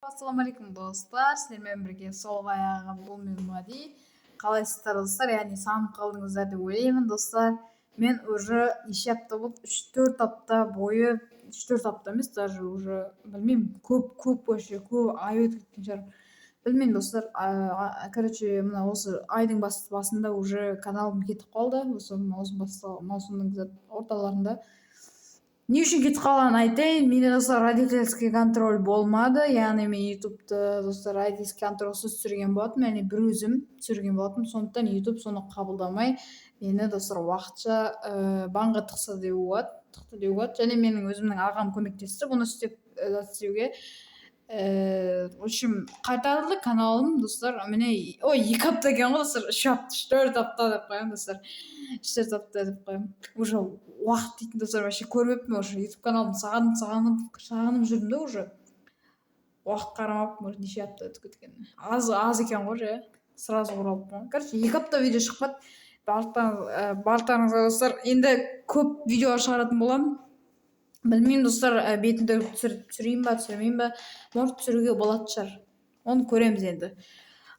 Ассалаумағалейкум, достар! Сіздермен бірге сол баяғы бұл мен, Мади. Қалайсыздар, достар? Яғни сағынып қалдыңыздар деп ойлаймын, достар. Мен уже неше апта болды, 3-4 апта бойы, 3-4 апта емес, даже уже білмеймін, көп, көп, вообще көп ай өтіп кеткен шығар, білмеймін, достар. Короче, мына осы айдың басында уже каналым кетіп қалды, осы маусым, маусымның орталарында. Не үшін кетіп қалғанын айтайын. Менде, достар, родительский контроль болмады, яғни мен Ютубты, достар, родительский контрольсіз түсірген болатынмын, яғни бір өзім түсірген болатынмын. Сондықтан Ютуб соны қабылдамай, мені, достар, уақытша банға тықса деуге болады, тықты деуге болады. Және менің өзімнің ағам көмектесті бұны істеп, істеуге. В общем, қайтарылды каналым, достар. Міне, ой, 2 апта екен ғой, достар, 3 апта, 3-4 апта деп қоямын, достар, 3-4 апта деп қоямын. Уже уақыт дейтін, достар, вообще көрмеппін. Уже Ютуб каналымды сағынып, сағынып, сағынып жүрдім да, уже уақыт қарамаппын, уже неше апта өтіп кеткенін. Аз, аз екен ғой уже, иә, сразу оралыппын ғой. Короче, 2 апта видео шықпады. Барлықтарыңызға, достар, енді көп видеолар шығаратын боламын. Білмеймін, достар, бетімді түсірейін ба, түсірмеймін ба, может, түсіруге болатын шығар, оны көреміз енді.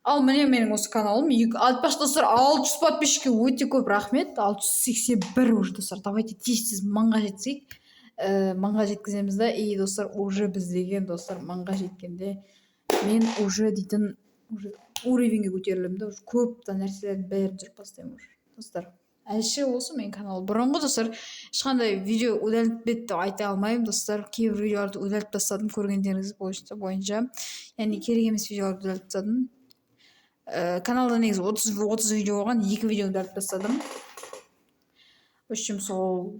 Ал міне, менің осы каналым. Айтпақшы, достар, 600 подписчикке өте көп рахмет, 681 уже, достар. Давайте тез тез 1000-ға жетсек, 1000-ға жеткіземіз да. И, достар, уже біз деген, достар, 1000-ға жеткенде мен уже дейтін уже уровеньге көтерілемін да, уже көп та нәрселердің бәрін түсіріп бастаймын уже, достар. Әзірше осы менің каналым. Бұрынғы, достар, ешқандай видео удалить деп айта алмаймын, достар. Кейбір видеоларды удалить тастадым, көргендеріңіз бойынша, яғни керек емес видеоларды удалить тастадым. Каналда негізі 30 видео болған, екі видеоны удалить тастадым. В общем, сол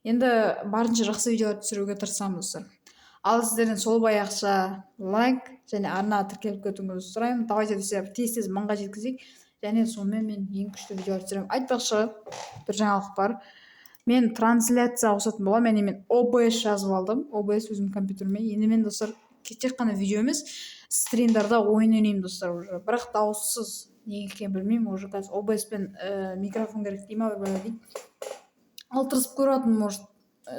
енді барынша жақсы видеолар түсіруге тырысамын, достар. Ал сіздерден сол баяғыша лайк және арнаға тіркеліп кетуіңізді сұраймын. Давайте, десе, тез тез 1000-ға жеткізейік және сонымен мен ең күшті видеолар түсіремін. Айтпақшы, бір жаңалық бар: мен трансляция қосатын боламын, яғни мен OBS жазып алдым, OBS өзімнің компьютеріме. Енді мен, достар, тек қана видео емес, стримдарда ойын ойнаймын, достар, уже, бірақ дауыссыз. Неге екенін білмеймін. Уже қазір OBS пен микрофон керек дей ма, бір дейді. Ал тырысып көріп жатырмын, может,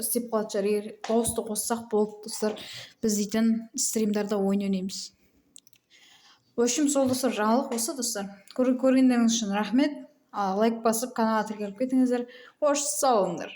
істеп қалатын шығар. Егер дауысты қоссақ болды, достар, біз дейтін стримдарда ойын ойнаймыз. В общем, сол, достар, жаңалық осы. Достар, көргендеріңіз үшін рахмет. Лайк басып, каналға тіркеліп кетіңіздер. Қош, сау болыңдар.